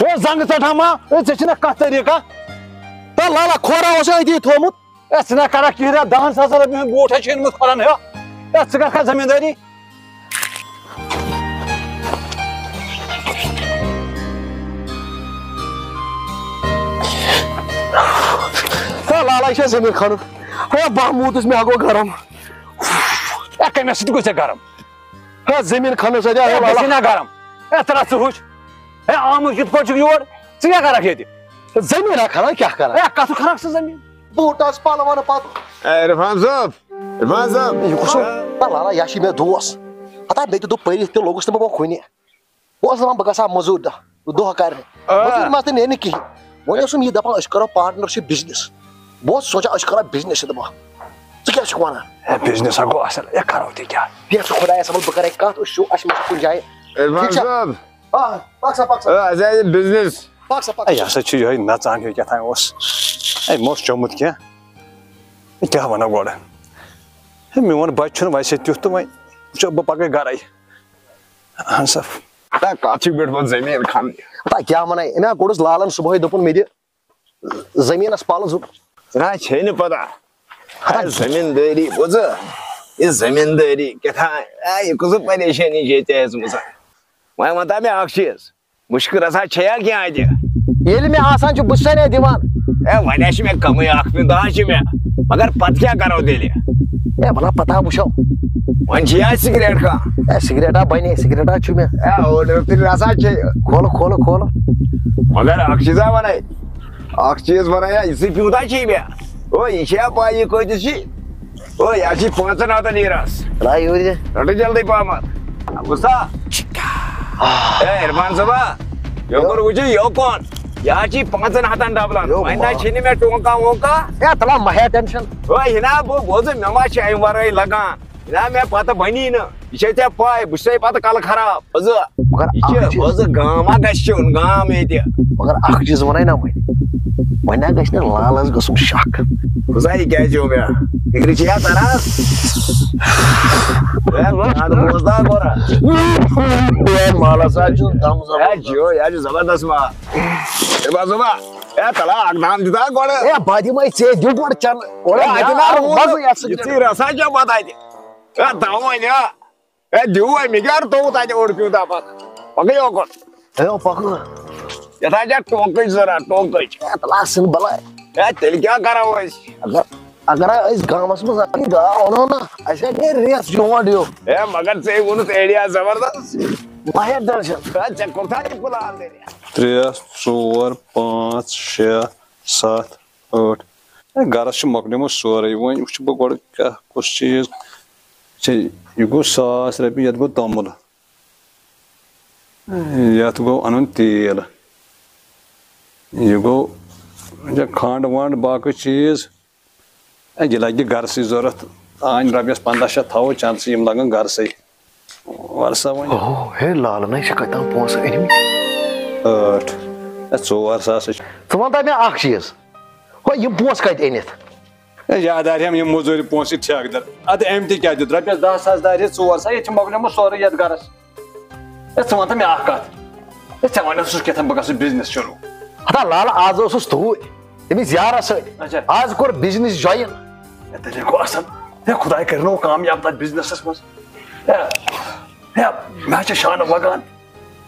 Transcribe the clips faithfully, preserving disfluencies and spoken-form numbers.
ہے زنٛگہٕ ژٹہٕ ہا ما؟ ہے، ژےٚ چھِ نہ کتھ طریٖقہ؟ تہٕ لالا کھورا اوس أتی تھوٚومُت۔ ہے، ژٕ نہ کرکھ کِہیٖنۍ، ہے، دَہَن ساسَن رۄپیہِ ہُنٛد بوٗٹھ ہے چھُے أنمُت کھۄرَن ہیوٚ۔ ہے، ژٕ کر کھا زٔمیٖندٲری؟ ہے، لالا، یہِ چھا زٔمیٖن کھنُن؟ ہے، بہٕ موٗدُس، مےٚ ہا گوٚو گرم۔ ہے، کَمہِ سۭتۍ گوٚو ژےٚ گرم؟ ہے، زٔمیٖن کھننہٕ سۭتۍ، ہے، ہے، لالا۔ گژھی نہ گرم۔ ہے، ترٛٹھ ژٕ وٕچھ۔ ہے، آمُت یِتھ پٲٹھۍ چھُکھ یور، ژٕ کیٛاہ کرکھ ییٚتہِ؟ زٔمیٖن ہا کھنان، کیٛاہ کران؟ ہے، کتھ کھنکھ ژٕ زٔمیٖن؟ بوٗٹس پلون پتہٕ۔ اے، عرفان صٲب، عرفان صٲب۔ یہِ کُس چھُ؟ ہے، لالا، یہِ ہا چھُ مےٚ دوس۔ ہتا، مےٚ تہِ دوٚپ پٔرِتھ تہِ لوٚگُس نہٕ بہٕ وۄنۍ کُنہِ۔ بہٕ اوسُس دَپان، بہٕ گژھٕ ہا مٔزوٗرۍ دۄہ، دۄہ کَرنہِ۔ آ۔ مٔزوٗرۍ منٛز تہِ نیرِ نہٕ کِہیٖنۍ۔ وۄنۍ اوسُم یہِ دَپان، أسۍ کَرو partnership business۔ بہٕ اوسُس سونٛچان، أسۍ کَرو business، چھِ دَپان۔ ژٕ کیٛاہ چھُکھ وَنان؟ ہے، business ہا گوٚو اَصٕل، ہے، کَرو تہِ کیٛاہ؟ بیٚہہ ژٕ خۄدایَس حوالہٕ، بہٕ کَرَے کَتھ، أسۍ چھُ، اَسہِ منٛز چھُ کُنہِ جایہِ۔ عرفان ٹھیٖک چھا؟ صٲب۔ آ، پَک سا، پَک سا۔ آ، اَسہِ آسہِ business۔ پَک سا، پَک ہے، سا۔ یہِ ہسا چھُ یِہوٚے نَژان ہیوٗ کیٛاہ تام اوس۔ ہے، مےٚ اوس چوٚمُت کینٛہہ۔ ہے، کیٛاہ وَنو گۄڈٕ؟ ہے، میون بَچہٕ چھُنہٕ ویسے تیُتھ تہٕ وۄنۍ وٕچھو بہٕ پَکَے گَرَے۔ اہن سا۔ ہتا کتھ چھُ بیٹھمُت زٔمیٖن کھننہِ؟ ہتا کیٛاہ وَنَے؟ أمۍ ہا کوٚڑُس لالَن صُبحٲے، دوٚپُن مےٚ دِ زٔمیٖنَس پَلہٕ زٕ۔ ژےٚ نہ چھے نہٕ پتہ۔ ہتا ہے زٔمیٖندٲری بوزٕ، یہِ زٔمیٖندٲری کیٛاہ تھام، ہے، یہِ کُس پریشٲنی چھےٚ ژےٚ ہیٚژمٕژ؟ وۄنۍ وَن تہ مےٚ اَکھ چیٖز، مُشکِل رژھا چھےٚ یا کینٛہہ اَتہِ؟ ییٚلہِ مےٚ آسان چھُ، بہٕ چھُسَے نہ دِوان۔ ہے، وۄنۍ آسہِ مےٚ کَمٕے اَکھ پیوٗنٛتاہ چھِ مےٚ، مگر پَتہٕ کیٛاہ کَرو تیٚلہِ؟ ہے، وَلہ پَتہ وٕچھو۔ وۄنۍ چھِ یا سِگریٹ کانٛہہ؟ ہے، سِگریٹا بَنے، سِگریٹا چھُ مےٚ۔ ہے، اوٚڑ رٔژٕر رژھا چھے۔ کھولہٕ، کھولہٕ، کھولہٕ۔ مگر اَکھ چیٖزا وَنَے، اَکھ چیٖز وَنَے یا، یہِ ژٕے پیوٗنٛتاہ چھے مےٚ؟ او، یہِ چھےٚ پَے یہِ کۭتِس چھِ؟ او، یہِ حظ چھِ پانٛژَن ہَتَن لیٖرَس۔ ترٛاو یوٗرۍ یہِ۔ رَٹہٕ جلدی پَہمَتھ۔ بوٗزتھا؟ اے، عرفان صٲبا، یوکُن وٕچھِو، یوکُن۔ یہِ حظ چھِ پانٛژَن ہَتَن ڈبلَن۔ یوکُن وۄنۍ نہ ما؟ چھِ نہٕ مےٚ ٹونٛکا وونٛکا۔ اے، تَلہ مہ ہےٚ tension۔ او، یہِ نا، بہٕ بوزُن، مےٚ ما چھِ اَمہِ وَرٲے لَگان۔ یہِ نا مےٚ پَتہٕ بَنی نہٕ۔ یہِ چھے ژےٚ پَے، بہٕ چھُسَے پَتہٕ کَلہٕ خراب۔ بوزٕ، مگر یہِ اَکھ چھِ، چیٖز۔ بوزٕ، گام ما گژھِ چیوٚن، گام ییٚتہِ۔ مگر اَکھ چیٖز وَنَے نا وۄنۍ۔ وۄنۍ نا گژھِ نہٕ لالَس گژھُن شَک۔ بوزا، یہِ کیٛازِ یوٚو مےٚ؟ فِکرِ چھِ یا تَران؟ ہے، زیادٕ بوزناو گۄڈٕ۔ ہے، مالَس حظ چھُ دَم زبردست۔ ہے، جِیو، یہِ حظ چھُ زبردست مال۔ ہے، بس، بس۔ ہے، تَلہ اَکھ دام دِتہ گۄڈٕ۔ ہے، بہٕ دِمَے ژےٚ، دِ گۄڈٕ چَنہٕ۔ گۄڈٕ ہے، اَتہِ مےٚ نا آو روٗد۔ مَزٕ یَتھ سۭتۍ۔ یہِ ژٕے رَسا چھےٚ پَتہٕ اَتہِ۔ ہے، تَوَے نہ۔ ہے، دِیِو وۄنۍ، مےٚ کیٛاہ توٚت اَتہِ اوٚڑ پیوٗنٛتاہ پَتہٕ؟ پَکٕے یوکُن۔ ہے، پَکہٕ۔ یَتھ آسہِ ہا ٹوکٕچ ضوٚرَتھ، ٹوکٕچ۔ ہے، تَلہٕ آسن بَلاے۔ ہے، تیٚلہِ کیٛاہ کَرو أسۍ؟ اگر، اگر أسۍ گامَس منٛز اَکھ گاو اَنو نا، اَسہِ ہا نیرِ ریس یور یور۔ ہے، مگر ژےٚ ووٚنُتھ idea زبردست۔ واریاہ دَرجن۔ ہے، ژےٚ کوٚرتھا یہِ plan تیٚلہِ؟ ترٛےٚ، ژور، پانٛژھ، شےٚ، سَتھ، ٲٹھ۔ ہے، گرس چھُ مۄکلیومُت سورُے۔ وۄنۍ وٕچھٕ بہٕ گۄڈٕ کیٛاہ کُس چیٖز۔ ژےٚ، یہِ گوٚو ساس رۄپیہِ، یَتھ گوٚو توٚمُل۔ یَتھ گوٚو اَنُن تیٖل۔ یہِ گوٚو، یہِ کھنٛڈ ونٛڈ باقٕے چیٖز۔ ہے، یہِ لَگہِ گرسٕے ضوٚرَتھ۔ آنۍ رۄپیَس پنٛداہ شیٚتھ تھاوو چَنٛدسٕے، یِم لَگَن گرسٕے۔ وَلہٕ سا وۄنۍ۔ اوہو، ہے لالہٕ نَے چھِ کَتہِ تام پونٛسہٕ أنۍمٕتۍ؟ ٲٹھ۔ ہے، ژور ساس ہے چھِ۔ ژٕ وَن تہٕ مےٚ اَکھ چیٖز، ہۄ یِم پونٛسہٕ کَتہِ أنِتھ؟ ہے، یادار ہٮ۪م یِم مٔزوٗرِ پونٛسہٕ ٹھیکہٕ دَر۔ اَدٕ أمۍ تہِ کیٛاہ دیُت؟ رۄپیَس دَہ ساس دارِ ہے ژور ساس، ییٚتہِ چھِ مۄکلیومُت سورُے یَتھ گَرَس۔ ہے، ژٕ وَن تہٕ مےٚ اَکھ کَتھ۔ ہے، ژےٚ وَنیٛوسُس کیٛاہ تام بہٕ گژھٕ business شروٗع۔ ہتا لالہٕ، آز اوسُس توٗرۍ أمِس یارَس سۭتۍ۔ اچھا۔ آز کوٚر business join۔ ہے، تیٚلے گوٚو اَصٕل۔ ہے، خۄداے کَرِنو کامیاب تَتھ businessَس منٛز۔ ہے، ہے، مےٚ حظ چھِ شانہٕ لَگان۔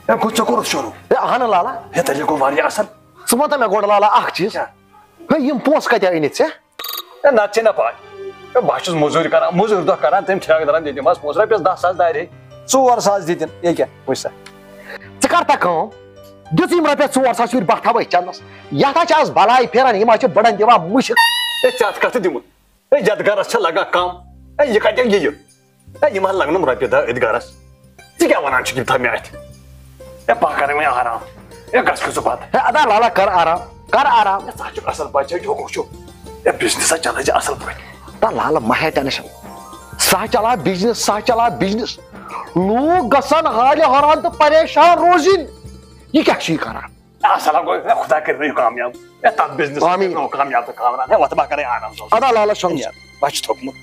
ہے، گوٚو ژےٚ کوٚرُتھ شروٗع؟ ہے، اَہَن لالا۔ ہے، تیٚلے گوٚو واریاہ اَصٕل۔ ژٕ وَن تہٕ مےٚ گۄڈٕ لالا اَکھ چیٖز۔ کیٛاہ؟ ہے، یِم پونٛسہٕ کَتہِ أنِتھ ژےٚ؟ ہے، نَتہٕ چھے نہ پَے۔ ہے، بہٕ ہا چھُس مٔزوٗرۍ کران، مٔزوٗرۍ دۄہ کران، تٔمۍ ٹھیکہٕ دَرَن دِتِم حظ پونٛسہٕ، رۄپیَس دَہ ساس دارِ ہے، ژور ساس دِتِن۔ یے کیٛاہ، وٕچھ سا۔ ژٕ کر تا کٲم، دِژ یِم رۄپیَس ژور ساس یورٕ، بہٕ تھاوَے چَنٛدَس۔ یَتھ ہا چھِ آز بَلاے پھیران، یِم ہا چھِ بٕڈَن دِوان مُشِک۔ ہے، ژےٚ اَتھ کَتھٕ دِمہٕ؟ ہے، یَتھ گَرَس چھےٚ لَگان کَم۔ ہے، یہِ کَتٮ۪ن یِیہِ؟ ہے، یِم حظ لَگنَم رۄپیہِ دَہ أتھۍ گَرَس۔ ژٕ کیٛاہ وَنان چھُکھ، یِم تھاو مےٚ اَتھِ؟ ہے، بہٕ کَرَے وۄنۍ آرام۔ ہے، گژھ کھےٚ ژٕ بَتہٕ۔ ہے، ادا لالا، کَر آرام، کَر آرام۔ ہے، ژٕ ہا چھُکھ اَصٕل بَچہٕ، ہے، یوکُن چھُکھ۔ ہے، business ہا چَلٲے زِ اَصٕل پٲٹھۍ۔ تا لالا، مہ ہے tension۔ سُہ ہا چَلاو business، سُہ ہا چَلاو business۔ لوٗکھ گژھن حالہِ حٲران تہٕ پریشان روزٕنۍ۔ یہِ کیٛاہ چھُ یہِ کَران؟ اصل گوٚو، ہے، خدا کٔرِنو یہِ کامیاب۔ ہے، تتھ business آمین۔ کٔرِنو کامیاب تہٕ کامران۔ ہے، وۄتھ بہٕ کرے آرام سان۔ ادا لالا شمس۔ ہے، بس چھُ تھوٚکمُت۔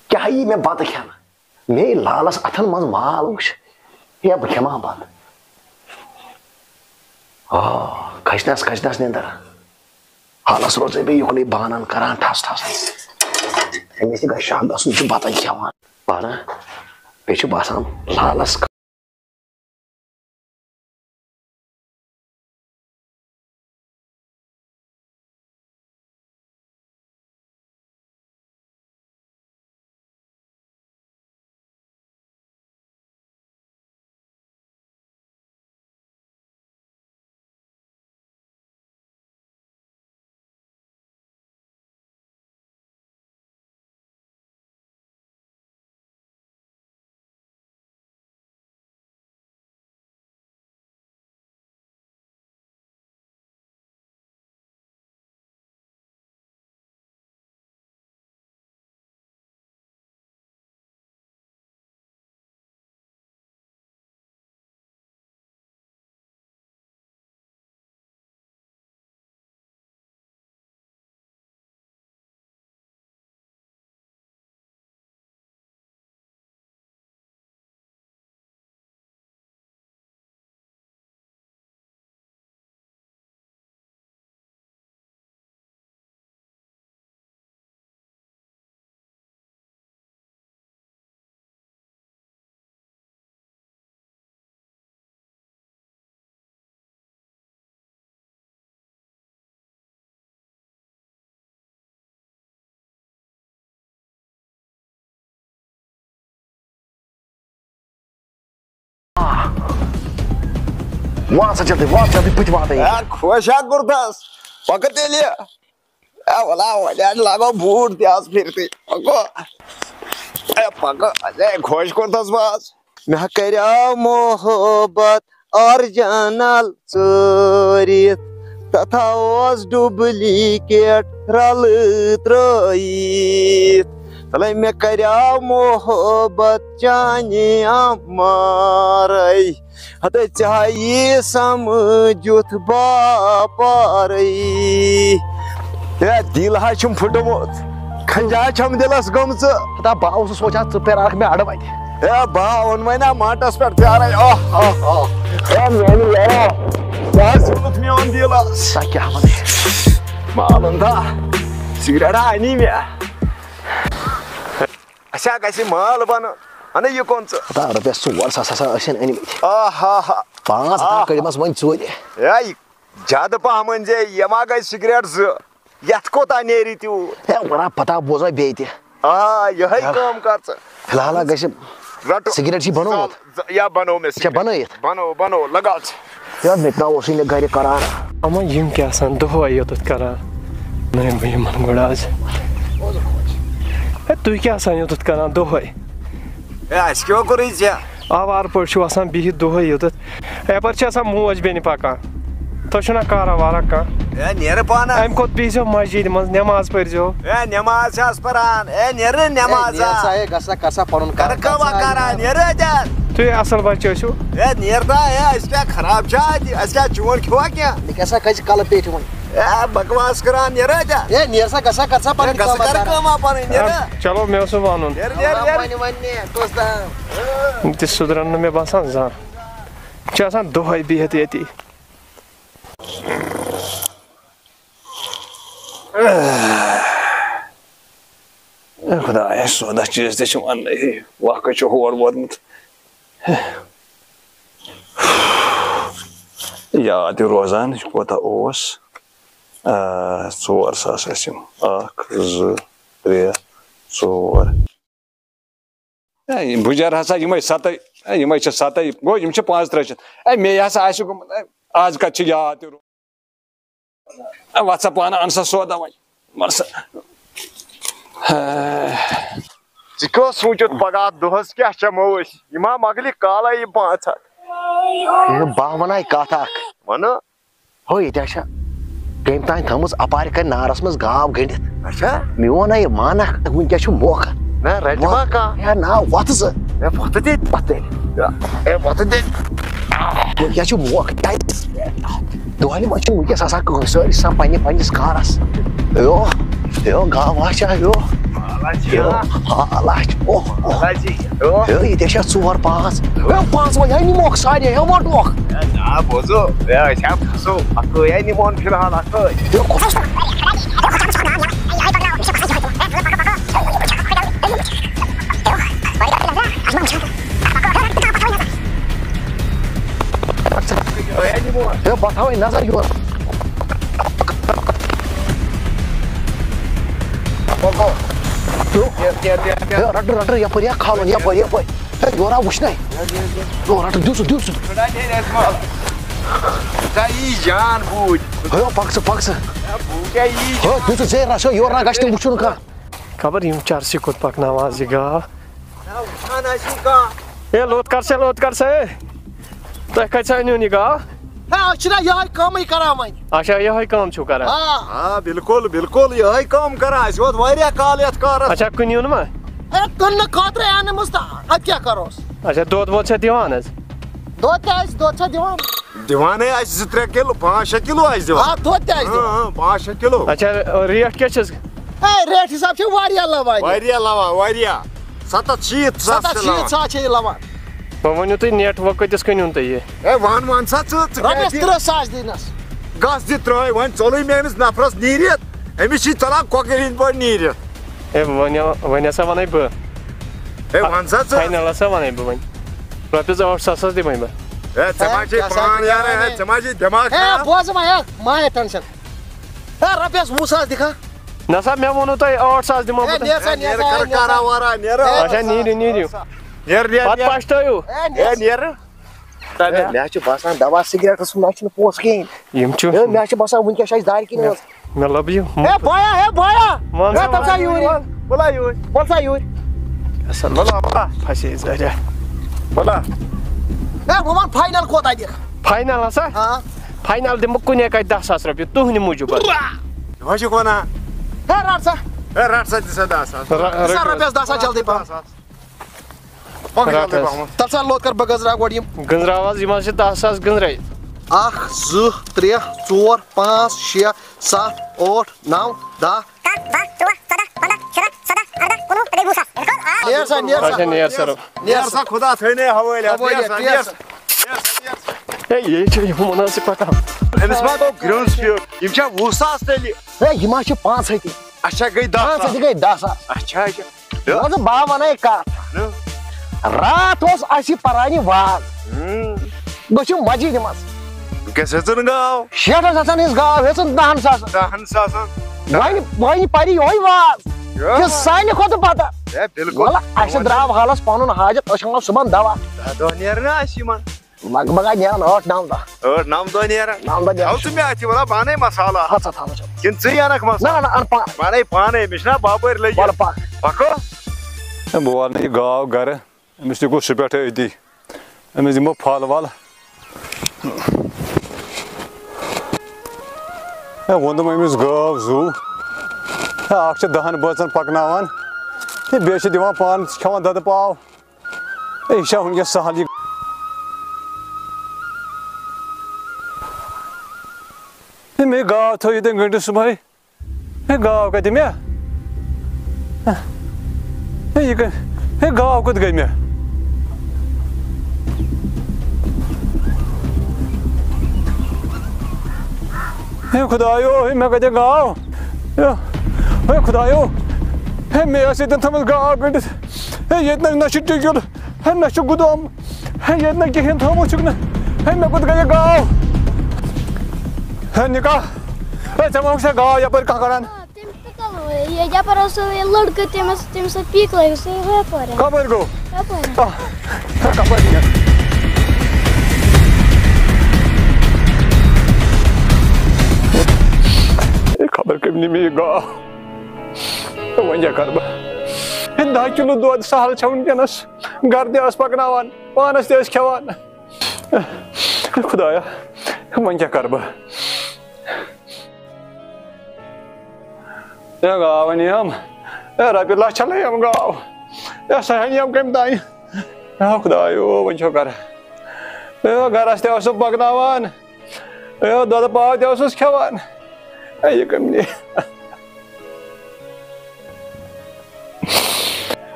کیٛاہ یی مےٚ بتہٕ کھٮ۪نہٕ؟ مے لالس اتھن منٛز مال وٕچھ۔ یا بہٕ کھٮ۪مہٕ ہا بَتہٕ۔ آ، کھَجنَس، کھَجنَس نِندٕر۔ حالَس روزَے بہٕ یُکنُے بانَن کران ٹھَس ٹھَس۔ أمِس تہِ گژھِ شَک گژھُن، یہِ چھُ بَتَے کھٮ۪وان۔ پانہٕ بیٚیہِ چھُ باسان لالَس۔ وات سا جلدی، وات جلدی، بہٕ تہِ واتَے۔ اے، خۄش ہا کوٚرتھس۔ پکہٕ تیٚلہِ۔ اے، وَلا، وۄنۍ حظ لاگو بوٗٹ تہِ آز پھِرتھٕے۔ پکو۔ اے، پکو۔ اے، خۄش کوٚرتھس بہٕ آز۔ مےٚ کریاو محبت آرجنل ژٲرِتھ، تتھا اوس ڈُبلیکیٹ رلہٕ ترٲیِتھ۔ تلے مےٚ کریاو محبت چانہِ امارے، ہتے ژےٚ یی سمجھ یُتھ باپارے۔ ہے، دِل ہا چھُم پھُٹمُت، کھنجا چھَم دِلس گٔمژٕ۔ ہتا بہٕ اوسُس سونٛچان، ژٕ پیارکھ مےٚ اَڑٕ وَتہِ۔ ہے، بہٕ ہا اوٚن وۄنۍ نا ماٹس پٮ۪ٹھ پیارے۔ آہ، آہ، آہ۔ ہے، میانہِ یارا، ژےٚ حظ ژھیوٚنُتھ میون دِل۔ سا کیٛاہ وَنَے؟ مالُن تھا، سِگریٹا اَنی مےٚ۔ اَسہِ ہا گژھِ مال بَنُن۔ اَنٕے یہِ کٕن ژٕ۔ ہتا رۄپیَس ژور ساس ہسا ٲسِن أنۍ مٕتۍ۔ آہ، ہا، ہا۔ پانٛژھ ہَتھ ہا آہ۔ کٔڑمَس وۄنۍ ژوٗرِ۔ ہے، زیادٕ پَہم أنۍ زِ، یہِ ما گٔے سِگریٹ زٕ؟ یَتھ کوٗتاہ نیرِ تیوٗت؟ ہے، وَنان پَتہ بوزو بیٚیہِ تہِ۔ آ، یِہوٚے ہا۔ کٲم کر ژٕ۔ فی الحال ہا گژھِ رَٹو۔ سِگریٹ چھِ بنومُت۔ سال، یا بنوو مےٚ چھا سِگریٹ۔ بنٲیِتھ؟ بنوو، بنوو، لگاو ژٕ۔ یاد مےٚ تہِ نا اوسُے نہٕ گرِ کران۔ اَما یِم کیٛاہ آسان دۄہَے یوٚتَتھ کران؟ نہ، بہٕ یِمَن گۄڈٕ آز۔ ہے، تُہۍ کیٛاہ آسان یوٚتَتھ کران دۄہَے؟ ہے، اَسہِ کیٛاہ کوٚرُے ژےٚ؟ آوارٕ پٲٹھۍ چھِو آسان بِہِتھ دۄہَے یوٚتَتھ۔ یپٲرۍ چھِ آسان موج بیٚنہِ پکان۔ تۄہہِ چھُو نا کارا وارا کانٛہہ؟ ہے، نیرٕ پانہٕ۔ اَمہِ کھۄتہٕ بِہزیو مسجدِ منٛز، نٮ۪ماز پٔرۍزیو۔ ہے، نٮ۪ماز چھِ آز پران۔ ہے، نیرٕ ہے، نٮ۪ماز نیر آ۔ سا، ہے، گژھ سا، کر سا پنُن کر کار، کر کر سا۔ کارا، نیرٕ اَتٮ۪ن۔ تُہۍ اَصٕل بچہٕ ٲسِو۔ ہے، نیر تا، ہے، أسۍ کیٛاہ خراب چھا اَتہِ؟ أسۍ کیٛاہ چون کھیوٚوا کینٛہہ؟ مےٚ کیٛاہ سا کھژِ کلہٕ پیٹہِ وۄنۍ؟ ہے، بکواس کران، نیرٕ اَتٮ۪ن۔ ہے، نیر سا، گژھ سا، کر سا ہے، پنٕنۍ گژھ سا، کار کر بکار۔ کٲم آ پنٕنۍ، نیرٕ۔ ہے، چلو، مےٚ اوس سُہ وَنُن۔ نیرٕ، نیرٕ، نیرٕ۔ وۄنۍ، وۄنۍ، وۄنۍ، کُس تام۔ تہِ سُدرن نہٕ مےٚ باسان زانٛہہ۔ چھِ آسان دۄہَے بِہِتھ ییٚتی۔ اے خۄدایا، سودا چیٖز تہِ چھِ وَننٕے، وقت چھُ ہور ووتمُت۔ یاد تہِ روزان، یہِ کوتاہ اوس؟ آ، ژور ساس ٲسِم۔ اَکھ، زٕ، ترٛےٚ، ژور۔ اے، بُجر ہسا یِمے ستَے، اے، یِمے چھِ ستَے، گوٚو یِم چھِ پانٛژھ ترٕٛہ شیٚتھ۔ اے، مے ہسا آسہِ گوٚمُت، اے، آز کتھ چھِ یاد تہِ رو-، اے، وَتھ سا پانہٕ، اَن سا سودا وۄنۍ، وَن سا۔ اے۔ ژٕ کیٛاہ اوس سوٗنٛچِتھ پگاہ دۄہس کیٛاہ چٮ۪مو أسۍ؟ یہِ ما مۄکلہِ کالے یہِ پانٛژھ ہتھ؟ ہے، بہٕ ہا وَنہٕ ہاے کتھ اکھ۔ وَنہٕ۔ ہو، ییٚتہِ ہا چھےٚ کٔمۍ تام تھٲومٕژ اپارِ کنہِ نارس منٛز گاو گٔنڈِتھ۔ اچھا۔ میون ہا یہِ مانکھ، وٕنکیٚس چھُ موقعہٕ۔ نہ، رٹہِ ما وۄتھ۔ کانٛہہ؟ ہے، نا، وۄتھ ژٕ۔ ہے، وۄتھ تیٚلہِ۔ وۄتھ تیٚلہِ۔ ہے، وۄتھ تیٚلہِ۔ وٕنکیٚس چھُ موقعہٕ۔ دۄہلہِ منٛز چھُنہٕ وٕنکیٚس آسان کٕہٕنۍ، سٲری چھِ آسان پننہِ پننِس کارس۔ ہیو، ہیو، گاو ہا چھا ہیو۔ لَچھِ، ہا؟ آ، لَچھ۔ اوہ، اوہ۔ لَچھِ، ہیو۔ ہے، ییٚتہِ چھا ژور پانٛژھ؟ ہے، پانٛژھ وۄنۍ ہے نِموکھ سارے، ہے وَٹوکھ۔ ہے، نا، بوزو۔ ہے، أسۍ ہا کھسو۔ اَکٲے ہے نِمون فِلحال، اَکٲے۔ ہے، کھس۔ ہے، بہٕ تھاوَے نظر یورٕ۔ پَکو۔ ہے، رَٹہٕ، رَٹہٕ، یَپٲرۍ، یا کھالُن، یَپٲرۍ، یَپٲرۍ۔ ہے، یورٕ آو وٕچھنَے۔ یورٕ رَٹہٕ، دِیِو سُہ، دِیِو سُہ۔ ژےٚ یی جان بوٗٹھ۔ ہے، پَک ژٕ، پَک ژٕ۔ ہے، بوٗٹھ ہے یی ہے، دِیِو سُہ زیٖر رَس، ہے، یورٕ نہ گژھِ نہٕ وٕچھُن کانٛہہ۔ خبر یِم چرسی کوٚت پَکناوان آز یہِ گاو۔ نہ، وٕچھان آسہِ یہِ کانٛہہ۔ ہے، لوٚت کر سا، لوٚت کر سا، ہے۔ تۄہہِ کَتہِ سا أنِو یہِ گاو؟ ہے، أسۍ چھِنہ یِہوٚے کٲمٕے کران وۄنۍ۔ اچھا، یِہوٚے کٲم چھِو کران؟ آ۔ آ، بِلکُل، بِلکُل، یِہوٚے کٲم کران۔ اَسہِ ووت واریاہ کال یَتھ کارَس۔ اچھا، کٕنِو نہٕ ما؟ ہے، کٕننہٕ خٲطرَے اَنٕمٕژ تہٕ اَدٕ کیٛاہ کَروس؟ اچھا، دۄد وۄد چھا دِوان حظ؟ دۄد تہِ آسہِ، دۄد چھا دِوان؟ دِوان ہے آسہِ زٕ ترٛےٚ کِلوٗ، پانٛژھ شےٚ کِلوٗ آسہِ دِوان۔ آ، دۄد تہِ آسہِ دِوان۔ اۭں، اۭں، پانٛژھ شےٚ کِلوٗ۔ اچھا، ریٹ کیٛاہ چھِس؟ ہے، ریٹ حساب چھِ واریاہ لَوان یہِ۔ واریاہ لَوان، واریاہ۔ سَتَتھ شیٖتھ ساس ستتھ چھِ لَوان۔ شیٖتھ ساس چھِ یہِ لَوان۔ وۄنۍ ؤنِو تُہۍ، نیٹ وۄنۍ کۭتِس کٕنِو تُہۍ یہِ؟ ہے، وَن، وَن سا ژٕ، ژٕ کیٛاہ رۄپیَس دِ-، تٕرٛہ ساس دِنَس۔ گژھ دِ ترٛٲے وۄنۍ ژوٚلُے میٛٲنِس نفرَس نیٖرِتھ، أمِس چھِ ژَلان کۄکَر ہِنٛدۍ پٲٹھۍ نیٖرِتھ۔ ہے، وۄنۍ، وۄنۍ ہسا وَنَے بہٕ۔ ہے، وَن سا ژٕ۔ فاینَل ہسا وَنَے بہٕ وۄنۍ۔ رۄپیَس ٲٹھ ساس حظ دِمَے بہٕ۔ ہے، ژےٚ ما ہے، چھے کیٛاہ سا پان چھُکھ یارٕ، وَنان ہے، ہے؟ ژےٚ ما چھے دٮ۪ماغ ہے، خراب؟ بوز وۄنۍ، ہے، ما ہے ٹٮ۪نشَن۔ ہے، رۄپیَس وُہ ساس دِکھا؟ نہ سا، مےٚ ووٚنوُ تۄہہِ ٲٹھ ساس دِمو ہے، بہٕ تۄہہِ۔ نیر سا، ہے، نیر نیر سا، کر ہے، نیر سا۔ کارا وارا، نیر۔ ہے، اچھا، نیٖرِو، نیٖرِو۔ نیر، نیر، پَتہٕ نیر۔ پَشتٲیِو۔ ہے، نیر۔ ہے، نیر۔ ہے، مےٚ چھُ باسان دوا سِگریٹَس منٛز چھُنہٕ پونٛسہٕ کِہیٖنۍ۔ یِم چھِ ہے، مےٚ چھُ باسان وٕنکٮ۪س چھِ اَسہِ دارِ کِنۍ مےٚ، ٲس۔ مےٚ لَبہٕ یہِ۔ ہے، بایا، ہے، بایا۔ وَن ہے، سا، تَلہٕ سا وَن۔ یوٗرۍ۔ بُلا یوٗرۍ۔ وَل سا یوٗرۍ۔ اَصٕل۔ بُلا، بُلا۔ پھَسے زَریا۔ بُلا۔ ہے، وۄنۍ وَن فاینَل کوتاہ دِکھ؟ فاینَل ہسا؟ آ۔ فاینَل دِمہٕ بہٕ کُنے کَتہِ دَہ ساس رۄپیہِ تُہٕنٛدِ موٗجوٗب حظ۔ یہِ ما چھُکھ وَنان؟ ہے، رَٹ سا۔ ہے، رَٹ سا، دِ سا دَہ ساس۔ رَ-، سا رَٹِو۔ رۄپیَس دَہ ساس جلدی پَہَم۔ دَہ ساس۔ پَکھ رَٹ جلدی حظ۔ پَہَم۔ تَلہٕ سا لوٚت کَر بہٕ گٔنٛزراو گۄڈٕ یِم۔ گٔنٛزراو حظ، یِم حظ چھِ دَہ ساس گٔنٛزرٲیِتھ۔ اَکھ، زٕ، ترٛےٚ، ژور، پانٛژھ، شےٚ، سَتھ، ٲٹھ، نَو، دَہ۔ کاہ، باہ، تُرٛواہ، ژۄداہ، پنٛداہ، شُراہ، سَداہ، اَرداہ، کُنوُہ تہٕ بیٚیہِ وُہ ساس۔ بِلکُل، آ۔ نیر سا، نیر سا۔ اچھا، نیر سا۔ نیر سا، خۄدا تھٲینَے حوٲلۍ اَتھ۔ حوٲلۍ نیر اَتھ، سا، نیر نیر سا۔ سا۔ ہے، یے چھِ یِم مُنٲسِب پَکان۔ أمِس ما گوٚو گرٛونٛز فیٖل؟ یِم چھا وُہ ساس تیٚلہِ؟ ہے، یہِ ما چھِ پانٛژھ ہَتہِ؟ اچھا، گٔے دَہ پانٛژھ ساس۔ ہَتہِ گٔے دَہ ساس۔ اچھا، اچھا۔ مان ژٕ، بہٕ ہا وَنَے کَتھ۔ نہٕ۔ راتھ اوس اَسہِ پَران یہِ واز۔ ہُم۔ بہٕ چھُس مسجدِ منٛز۔ وٕنکیٚس ہیٚژٕن گاو۔ شیٹھَس ساسَن ہِنٛز گاو ہیٚژٕن دَہَن ساسَن۔ دَہَن ساسَن۔ وۄنۍ، وۄنۍ پَرِ یِہوٚے واز۔ یو۔ یہِ سانہِ کھۄتہٕ پَتہ۔ ہے، بِلکُل۔ وَلہٕ، اَسہِ درٛاو حالَس پَنُن حاجت، أسۍ اَنو صُبحن دَوا۔ دَہ دۄہ نیرَن اَسہِ یِمَن۔ لگ بگ آیہِ نیران ٲٹھ نَو دۄہ۔ ٲٹھ نَو دۄہ نیران۔ نَو دۄہ نیران۔ تھاو ژٕ مےٚ اَتھِ، وَلہٕ بہٕ اَنَے مصالہٕ۔ ہَتھ سا تھاوَو ژےٚ۔ کِنہٕ ژٕے اَنَکھ مصالہٕ؟ نہ، نہ، نہ، اَن پانہٕ۔ بہٕ اَنَے پانَے، مےٚ چھِنہ بَبٕرۍ لٔگِتھ۔ وَلہٕ پَکھ۔ پَکو۔ ہے، بہٕ والہٕ نہٕ یہِ گاو گَرٕ۔ أمِس تہِ گوٚو سُہ پٮ۪ٹھٕ أتی۔ أمِس دِمو پھل ول۔ ہے، ووٚن دوٚپُن أمِس گٲو زُو۔ ہے، اکھ چھِ دَہَن بٲژَن پَکناوان۔ ہے، بیٚیہِ چھِ دِوان پانہٕ، چھِ کھٮ۪وان دۄدٕ پاو۔ ہے، یہِ چھا وٕنکیٚس سہل یہِ؟ ہے، مےٚ گاو تھٲو ییٚتٮ۪ن گٔنٛڈِتھ صُبحٲے۔ ہے، گاو کَتہِ مےٚ؟ ہے، یہِ کَتہِ؟ ہے، گاو کوٚت گٔے مےٚ؟ ہے خۄدایو، ہے، مےٚ کَتہِ گاو؟ ہے، ہے خۄدایو، ہے، مےٚ ٲس ییٚتٮ۪ن تھٲومٕژ گاو کٔڑِتھ۔ ہے، ییٚتہِ نہ، نہ چھُ ٹِکیُل، ہے، نہ چھُ گُدام۔ ہے، ییٚتہِ نہ کِہیٖنۍ تھوٚومُت چھُکھ نہٕ۔ ہے، مےٚ کوٚت گٔیہِ گاو؟ ہے، نِکاح۔ ہے، ژےٚ ما چھےٚ گاو یَپٲرۍ کانٛہہ کَڑان؟ آ، تٔمۍ پِکَل وٲے۔ یہِ یَپٲرۍ اوس سُہ یہِ لٔڑکہٕ، تٔمِس، تٔمِس ٲس پیٖک لٲگِتھ، سُہ یہِ یَپٲرۍ۔ کَپٲرۍ گوٚو؟ یَپٲرۍ۔ آ، ہے، کَپٲرۍ یہِ؟ ہے، خبر کٔمۍ نِمہِ یہِ گاو۔ وۄنۍ کیٛاہ کَرٕ بہٕ؟ ہے، دَہ کِلوٗ دۄد سہل چھا وٕنکیٚنَس؟ گَرٕ تہِ ٲس پَکناوان، پانَس تہِ ٲس کھٮ۪وان۔ خدایا، وۄنۍ کیٛاہ کَرٕ بہٕ؟ ہے گاو اَنیم، ہے رۄپیہِ لَچھ چھَلے یِم گاو، ہے سۄ اَنیم کَمہِ تانۍ؟ ہے خدایو، وۄنۍ چھو کَرٕ۔ ہے گَرَس تہِ اوسُس پَکناوان، ہے دۄدٕ پاو تہِ اوسُس کھٮ۪وان۔ ہے یہِ کَمہِ نِیہِ؟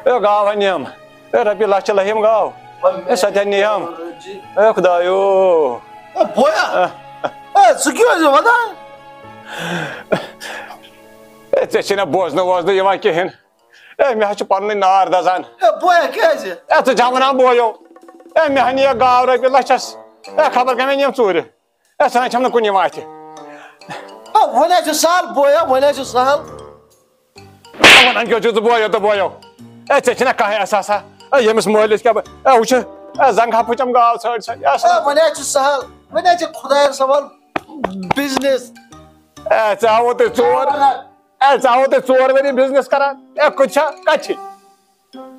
اے، گاو ہا نِیَم۔ اے، رۄپیہِ لَچھ لَہِم گاو۔ اے، سۄ تہِ ہا نِیَم۔ اے، خۄدایو۔ اے، بویا۔ اے، ژٕ کیٛاہ ٲسۍ وَنان؟ اے، ژےٚ چھِنہ بوزنہٕ ووزنہٕ یِوان کِہیٖنۍ۔ اے، مےٚ حظ چھُ پَنُنُے نار دَزان۔ اے، بویا کیٛازِ؟ اے، ژٕ چھَکھ وَنان بویو۔ اے، مےٚ ہا نِیَکھ گاو رۄپیہِ لَچھَس۔ اے، خبر کَمہِ نِیَم ژوٗرِ۔ اے، سۄ نہ چھَم نہٕ کُنہِ یِوان اَتھِ۔ اے، وۄنۍ حظ چھُ سہل بویا، وۄنۍ حظ چھُ سہل۔ اے، وَنان کیٛاہ چھُکھ ژٕ بویو تہٕ بویو؟ اے، ژےٚ چھِنہ کانٛہہ احساسا؟ اے، ییٚمِس مٲلِس کیٛاہ بہٕ، اے، وٕچھِ، اے، زنٛگہٕ ہا پھٕچَم گاو ژھٲڑۍ ژھٲڑۍ۔ اے، سۄ اے، وۄنۍ حظ چھُ سہل، وۄنۍ حظ چھِ خۄدایَس حوال business۔ اے، ژےٚ آوُتھ تۄہہِ ژور۔ اے، ژےٚ آوُتھ تۄہہِ ژور ؤری business کران۔ اے، کُتہِ چھا؟ کَتہِ چھِ؟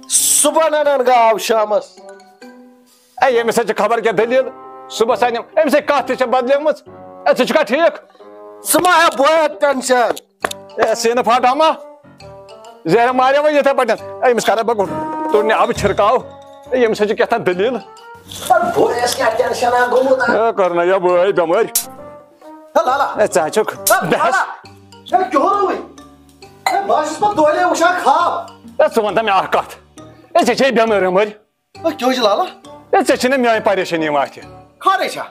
صُبحن اَنان گاو شامَس۔ اے، ییٚمِس سۭتۍ چھِ خبر کیٛاہ دٔلیٖل۔ صُبحَس اَنٮ۪م۔ أمِس سۭتۍ کَتھ تہِ چھےٚ بدلیمٕژ۔ اے، ژٕ چھُکھا ٹھیٖک؟ ژٕ ما ہےٚ بوے tension۔ اے، سیٖنہٕ پھاٹا ما؟ زہرِ مارے وۄنۍ یِتھَے پٲٹھۍ۔ اے، أمِس کَرٕ بہٕ گۄڈٕ تُرنہِ آبہٕ چھِرکاو۔ اے، ییٚمِس سۭتۍ چھِ کیٛاہ تام دٔلیٖل۔ بویَس کیٛاہ tension آ گوٚمُت آ؟ اے، کَرُن ہا یہِ بوے بٮ۪مٲرۍ۔ ہے لالا۔ اے، ژٕ ہا چھُکھ ہے بےٚ حٮ۪س۔ لالا۔ ہے کیٛاہ روٗے؟ ہے بہٕ حظ چھُس پَتہٕ دۄہلے وٕچھان خواب۔ اے، ژٕ وَن تہٕ مےٚ اَکھ کَتھ۔ اے، ژےٚ چھے بٮ۪مٲرۍ وٮ۪مٲرۍ؟ ہے کیٛاہ حظ چھِ لالا؟ اے، ژےٚ چھِنہ میٛٲنۍ پریشٲنی یِوان اَتھِ؟ خٲرٕے چھا؟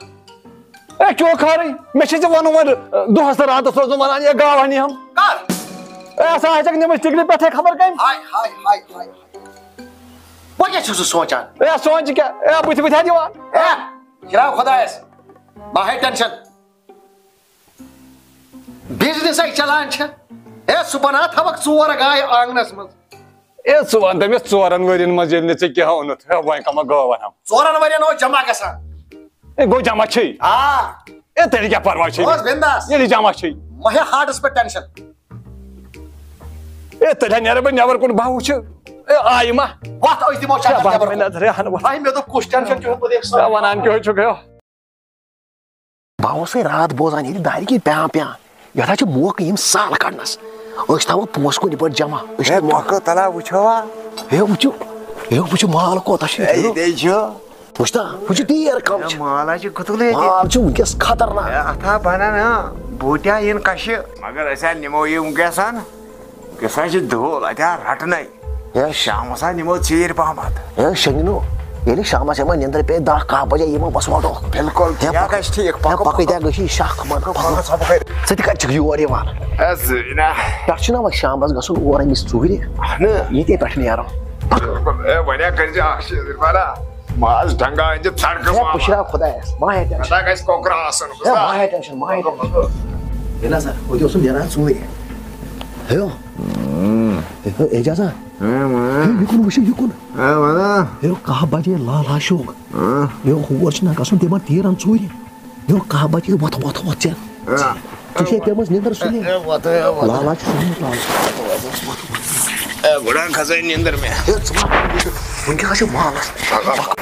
اے، کیٛاہ خٲرٕے؟ مےٚ چھے ژےٚ وَنُن وۄنۍ، دۄہَس تہٕ راتَس روزُن وَنان، یہِ گاو ہا نِہَم۔ کَر؟ اے، سا ہا چھَکھ نِمٕژ ٹِکلہِ پٮ۪ٹھَے خبر کَمہِ۔ ہاے، ہاے، ہاے، ہاے، ہاے۔ وۄنۍ کیٛاہ چھُکھ ژٕ سونٛچان؟ اے، سونٛچہِ کیٛاہ؟ اے، بٕتھِ بٕتھِ ہا دِوان۔ اے، یہِ راو خۄدایَس۔ ما ہے tension۔ Business ہے چلان چھِ۔ ہے، صُبحن ہا تھاوَکھ ژور گایہِ آنٛگنَس منٛز۔ اے، ژٕ وَن تہٕ مےٚ، ژورَن ؤرِین منٛز ییٚلہِ نہٕ ژےٚ کینٛہہ اوٚنُتھ، ہے، وۄنۍ کَمہ گٲو اَنہٕ ہم؟ ژورَن ؤرِین اوس جمع گژھان۔ اے، گوٚو جمع چھُے؟ آ۔ اے، تیٚلہِ کیٛاہ پَرواے چھُے؟ اوس بِنداس۔ ییٚلہِ جمع چھُے۔ مہ ہے heartَس پٮ۪ٹھ tension۔ اے، تیٚلہِ ہا نیرٕ بہٕ نٮ۪بر کُن، بہٕ وٕچھِ۔ اے، آیہِ ما؟ وَتھ، أسۍ دِمو ہے، چکر بہٕ نٮ۪بر ہاے کُن۔ نظرِ ہن وَتھ۔ آے، مےٚ دوٚپ، کُس tension چھُ ہُہ، بہٕ دِمہٕ ہے، سٲرٕے۔ وَنان کیٛاہ چھُکھ، ہے؟ بہٕ اوسُے راتھ بوزان ییٚتہِ دارِ کِنۍ پیان پیان۔ یَتھ ہا چھِ موقعہٕ یِم سال کَڑنَس۔ أسۍ تھاوو پونٛسہٕ کُنہِ پٲٹھۍ جمع۔ أسۍ ہے، تھاوو مۄکھٕ تَلہ وٕچھو ہا۔ ہے، وٕچھِو۔ ہے، وٕچھِو مال کوتاہ چھُ ییٚتہِ۔ ہے، ییٚتے چھُ۔ وٕچھ تا، وٕچھِو تیٖر کَم ہے، چھِ۔ مال ہا چھُ گُتُلٕے ییٚتہِ۔ مال چھُ وٕنکیٚس خطرناک۔ ہے، اَتھ ہا بَنَن، ہاں، بوٗٹیا یِن کَشہِ۔ مگر أسۍ ہا نِمو یِم وٕنکیٚس ہن۔ کیٛاہ سا چھِ دُہُل اَتہِ ہا رَٹنَے۔ ہے۔ شامَس ہا نِمو ژیٖرۍ پَہمَتھ۔ ہے شنگنو، ییٚلہِ شامَس یِمَن نِندٕر پیٚیہِ دَہ کاہ بجے یِمو بَس وَٹو۔ بِلکُل، ہے، یہِ ہا پَکھ۔ گژھِ ٹھیٖک، ہے، پَکھ، پَکھ، پَکھ۔ یہِ ہا گژھِ شَکھ، مَن، پَکھ، پَکھ۔ پَکھ، ژٕ ہا پَکھ۔ ژٕ تہِ کَتہِ چھُکھ یور یِوان؟ ہے، زٕے نہ۔ پٮ۪ٹھ چھُنہ وۄنۍ شامَس گژھُن اور أمِس ژوٗرِ؟ اَہنہٕ۔ ییٚتے پٮ۪ٹھ نیرو۔ پَکھ۔ ہے، وۄنۍ ہا کٔرۍ زِ اَکھ چیٖز، وَلا۔ ماز ڈنگا أنۍ زِ ژَڑکہٕ ہے، ماما۔ پُشراو خۄدایَس، ما ہے tension۔ پَتہ گژھِ کۄکرا آسُن، ہے، بوٗزتھا؟ ما ہے tension، ما ہے tension۔ ہے نہ سا، ہُتہِ اوسُم نیران ژوٗرِ۔ ہے، ہے، اعجازا۔ ہے، ما۔ ہے، یہِ کُن وٕچھِو، یہِ کُن۔ ہے، وَلا۔ ہے، کاہ بجے لال ہا شوگ۔ ہاں۔ ہے، ہور چھُنہ گژھُن تِمَن تیٖرَن ژوٗرِ۔ ہے، کاہ بجے وۄتھ، وۄتھ، وۄتھ ژےٚ۔ ہاں۔ ژےٚ چھے پیمٕژ نِندٕر سُلے۔ ہے، وۄتھ، ہے، وۄتھ۔ لالا چھُ سُلمُت، لالا۔ ہے، گۄڈٕ کھژے نِندٕر مےٚ۔ ہے، ژٕ ما، وٕنکیٚس چھُ مالَس۔ ہے، وارٕ، وارٕ، وارٕ، وارٕ۔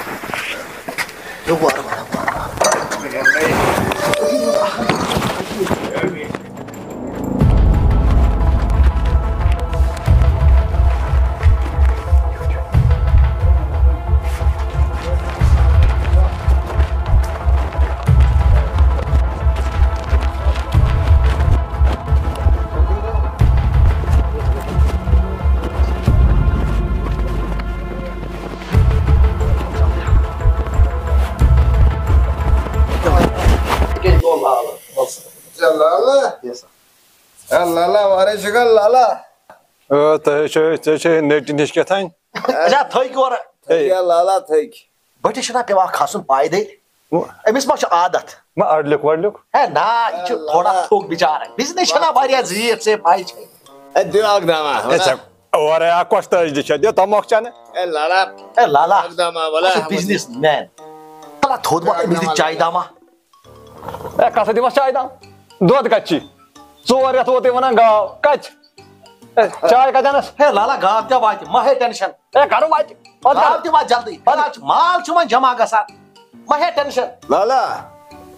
لالا۔ ہے لالا، وارے چھُکھا لالا؟ آ، تۄہہِ چھو، ژےٚ چھے نٔٹۍ نِش کیٛاہ تام؟ اچھا، تھٔکۍ اورٕ۔ ہے۔ ہے لالا، تھٔکۍ۔ بٔٹھِس چھُنہ پٮ۪وان کھسُن پایدٔلۍ؟ وۄنۍ۔ أمِس ما چھُ عادت؟ وۄنۍ اڈلیُک وڈلیُک؟ ہے نا، یہِ چھُ ہے تھوڑا لالا۔ تھوٚک بِچارٕ۔ بِزنِس چھَنہ واریاہ زیٖٹھ، ژےٚ پَے چھے۔ ہے، دِ اکھ دامہ، ہے وَلا۔ ژےٚ اورَے اکھ کۄش تٲج دِ چھےٚ، دِ تموکھ چنہٕ۔ ہے لالا۔ ہے لالا۔ اکھ دامہ، وَلا۔ یہِ چھُ بِزنِس مین۔ لالا، تھوٚد ما، أمِس دِ چایہِ دامہ۔ اے، کَتھ دِمَس چاے دام؟ دۄد کَتہِ چھی؟ ژور رٮ۪تھ ووتُے وَنان گاو۔ کَتہِ؟ اے، چاے کَتہِ اَنَس؟ ہے لالا، گاو کیٛاہ واتہِ؟ مہ ہے tension۔ اے، کَرو واتہِ۔ پَتہٕ گاو کَرو۔ تہِ واتہِ جلدی۔ پَتہٕ۔ مال چھُ وۄنۍ جمع گژھان۔ مہ ہے tension۔ لالا،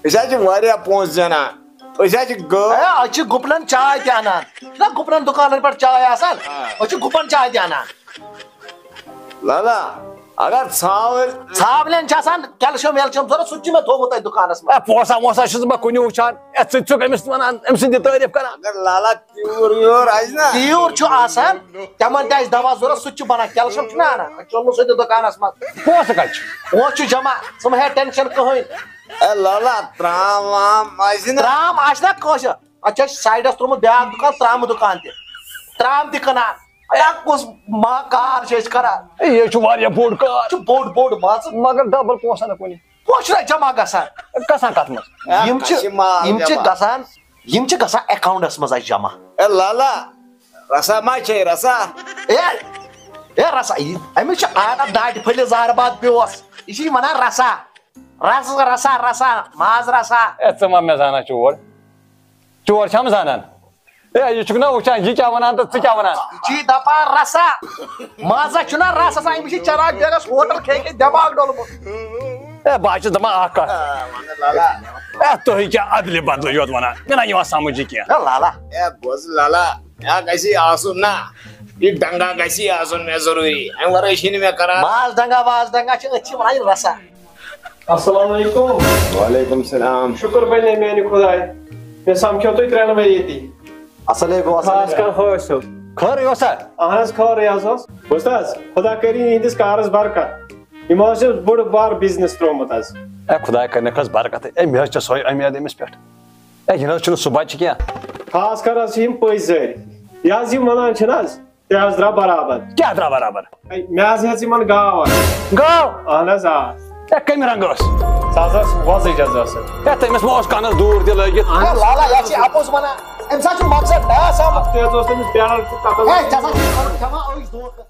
أسۍ حظ چھِ واریاہ پونٛسہٕ زینان۔ أسۍ حظ چھِ گٲو۔ اے، أسۍ چھِ گُپنَن چاے تہِ اَنان۔ چھِنہ گُپنَن دُکانَن پٮ۪ٹھ چاے آسان؟ آ۔ أسۍ چھِ گُپَن چاے تہِ اَنان۔ لالا، اگر ژھاوٕلۍ۔ ژھاولٮ۪ن چھِ آسان کیلشیم ویلشیم ضروٗرت، سُہ تہِ چھُ مےٚ تھوٚومُت تۄہہِ دُکانَس منٛز۔ اے، پونٛسہ وونٛسہ چھُس بہٕ کُنہِ وٕچھان۔ اے، ژٕ تہِ چھُکھ أمِس وَنان، أمۍ سٕنٛدِ تعٲریٖف کران۔ اگر لالا تیوٗر یور آسہِ نا۔ تیوٗر چھُ آسان، تِمن تہِ آسہِ دوا ضروٗرت، سُہ تہِ چھُ بَنان۔ کیلشیم چھُنہ اَنان، أسۍ چھِ اوٚنمُت سُہ تہِ دُکانَس منٛز۔ پونٛسہٕ کَتہِ چھُ؟ پونٛسہٕ چھُ جمع، ژٕ مہ ہےٚ ٹینشن کٕہٕنۍ۔ اے لالا، ترٛام وام آسہِ نا؟ ترٛام آسہِ نا کٲنٛسہِ؟ اَتھ چھُ اَسہِ سایڈَس ترٛوومُت بیٛاکھ دُکان، ترٛامہٕ دُکان تہِ۔ ترٛام تہِ کٕنان۔ اے، کُس ما کار چھِ أسۍ کران؟ اے، یہِ چھُ واریاہ بوٚڑ کار۔ چھُ بوٚڑ، بوٚڑ مان ژٕ۔ مگر ڈبل پونٛسہٕ نہٕ کُنہِ۔ پونٛسہٕ چھُنہ جمع گژھان۔ گژھان کَتھ منٛز؟ اے، یِم چھِ، کَشہِ مال یِم چھِ جمع۔ گژھان، یِم چھِ گژھان اکاؤنٹس منٛز اَسہِ جمع۔ اے لالا، رسا ما چھے رسا؟ اے، اے رسا، یہِ، أمِس چھِ عادت داٹہِ پھٔلِس زہر باد پیوس۔ یہِ چھِ یہِ وَنان رسا۔ رس، رسا، رسا، ماز رسا۔ اے، ژٕ ما مےٚ زانان چور؟ چور چھَم زانان۔ اے، یہِ چھُکھ نا وٕچھان، یہِ کیٛاہ وَنان تہٕ ژٕ کیٛاہ وَنان؟ یہِ چھِ دَپان رسا۔ مازا چھُنہ رس آسان، أمِس چھِ چراغ بیگس ہوٹل کھے کھے دٮ۪ماغ ڈوٚلمُت۔ اے، بہٕ حظ چھُس دَپان اکھ کَتھ۔ آ، وَنہٕ لالا۔ اے، تُہۍ کیٛاہ اَدلہِ بدلہٕ یوت وَنان؟ مےٚ نہ یِوان سَمٕجھ یہِ کینٛہہ۔ A Lala. اے، بوز لالا، مےٚ گژھِ آسُن نا، یہِ ڈنٛگا گژھِ آسُن مےٚ ضروٗری، اَمہِ وَرٲے چھِنہٕ مےٚ کران۔ ماز ڈنٛگا، واز ڈنٛگا چھِ أتھۍ چھِ وَنان یہِ رسا۔ السلام علیکم۔ وعلیکم السلام۔ شکر بنے میانہِ خداے، مےٚ سمکھیو تُہۍ ترٛٮ۪ن ؤرۍ ییٚتی۔ اصلے گوٚو، اصلے خاص گوٚو۔ کر ہٲو صٲب۔ خٲرٕے اوسا؟ اہن حظ، خٲرٕے حظ اوس۔ استاد، خدا کٔرِن یِہنٛدِس کارس برکت۔ یِمو حظ چھُ بوٚڑ بار بزنس ترٛوومُت حظ۔ اے خداے کٔرِنَکھ حظ برکت۔ اے مےٚ حظ چھِ سۄے اُمید أمِس پٮ۪ٹھ۔ اے یہِ نہ حظ چھُنہٕ سُہ بچہِ کینٛہہ۔ خاص کر حظ چھِ یِم پٔزۍ سٲری۔ یہِ حظ یِم ونان چھِنہٕ حظ، تہِ حظ درٛاو برابر۔ کیٛاہ درٛاو برابر؟ ہے، مےٚ حظ ہیٚژ یِمن گاو اکھ۔ گاو؟ اہن حظ، آ۔ اے، کمہِ رنٛگہٕ ٲس؟ سۄ حظ ٲس وۄزٕج حظ ٲس۔ اے، تٔمِس ما اوس کنس دوٗر تہِ لٲگِتھ؟ اہن حظ۔ اے، لالا، یہِ چھِ اپُز ونان۔ أمِس حظ چھُ مقصد ڈاس آمُت۔ تہِ حظ اوس تٔمِس بیرل تہِ تتھ حظ اے، ژےٚ ہسا چھُے کھٮ۪وان أچھ دھوکہٕ۔